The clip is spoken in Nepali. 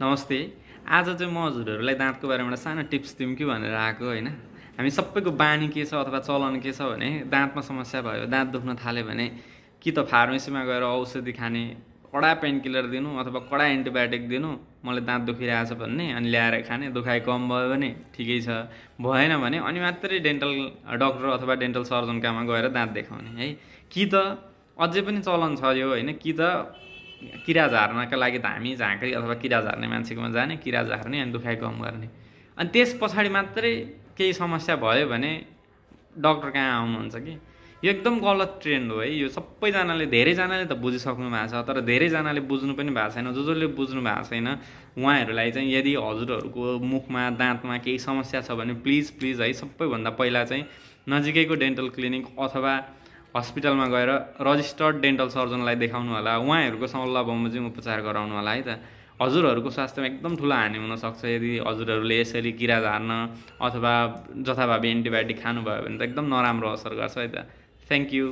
नमस्ते। आज चाहिँ म हजुरहरूलाई दाँतको बारेमा एउटा सानो टिप्स दिउँ कि भनेर आएको होइन। हामी सबैको बानी के छ अथवा चलन के छ भने दाँतमा समस्या भयो, दाँत दुख्न थाल्यो भने कि त फार्मेसीमा गएर औषधि खाने, कडा पेनकिलर दिनु अथवा कडा एन्टिबायोटिक दिनु, मलाई दाँत दुखिरहेछ भन्ने अनि ल्याएर खाने, दुखाइ कम भयो भने ठिकै छ, भएन भने अनि मात्रै डेन्टल डक्टर अथवा डेन्टल सर्जनकामा गएर दाँत देखाउने है। कि त अझै पनि चलन छ यो होइन, कि त किरा झार्नका लागि धामी झाँक्री अथवा किरा झार्ने मान्छेकोमा जाने, किरा झार्ने अनि दुखाइ कम गर्ने, अनि त्यस पछाडि मात्रै केही समस्या भयो भने डक्टर कहाँ आउनुहुन्छ कि। यो एकदम गलत ट्रेन्ड हो है। यो सबैजनाले धेरैजनाले त बुझिसक्नु भएको छ, तर धेरैजनाले बुझ्नु पनि भएको छैन। जसले बुझ्नु भएको छैन उहाँहरूलाई चाहिँ यदि हजुरहरूको मुखमा दाँतमा केही समस्या छ भने प्लिज प्लिज है, सबैभन्दा पहिला चाहिँ नजिकैको डेन्टल क्लिनिक अथवा हस्पिटलमा गएर रजिस्टर्ड डेन्टल सर्जनलाई देखाउनु होला। उहाँहरूको सल्लाह बमोजिम उपचार गराउनु होला है त। हजुरहरूको स्वास्थ्यमा एकदम ठुलो हानि हुनसक्छ यदि हजुरहरूले यसरी किरा झार्न अथवा जथाभावी एन्टिबायोटिक खानुभयो भने त एकदम नराम्रो असर गर्छ है त। Thank you.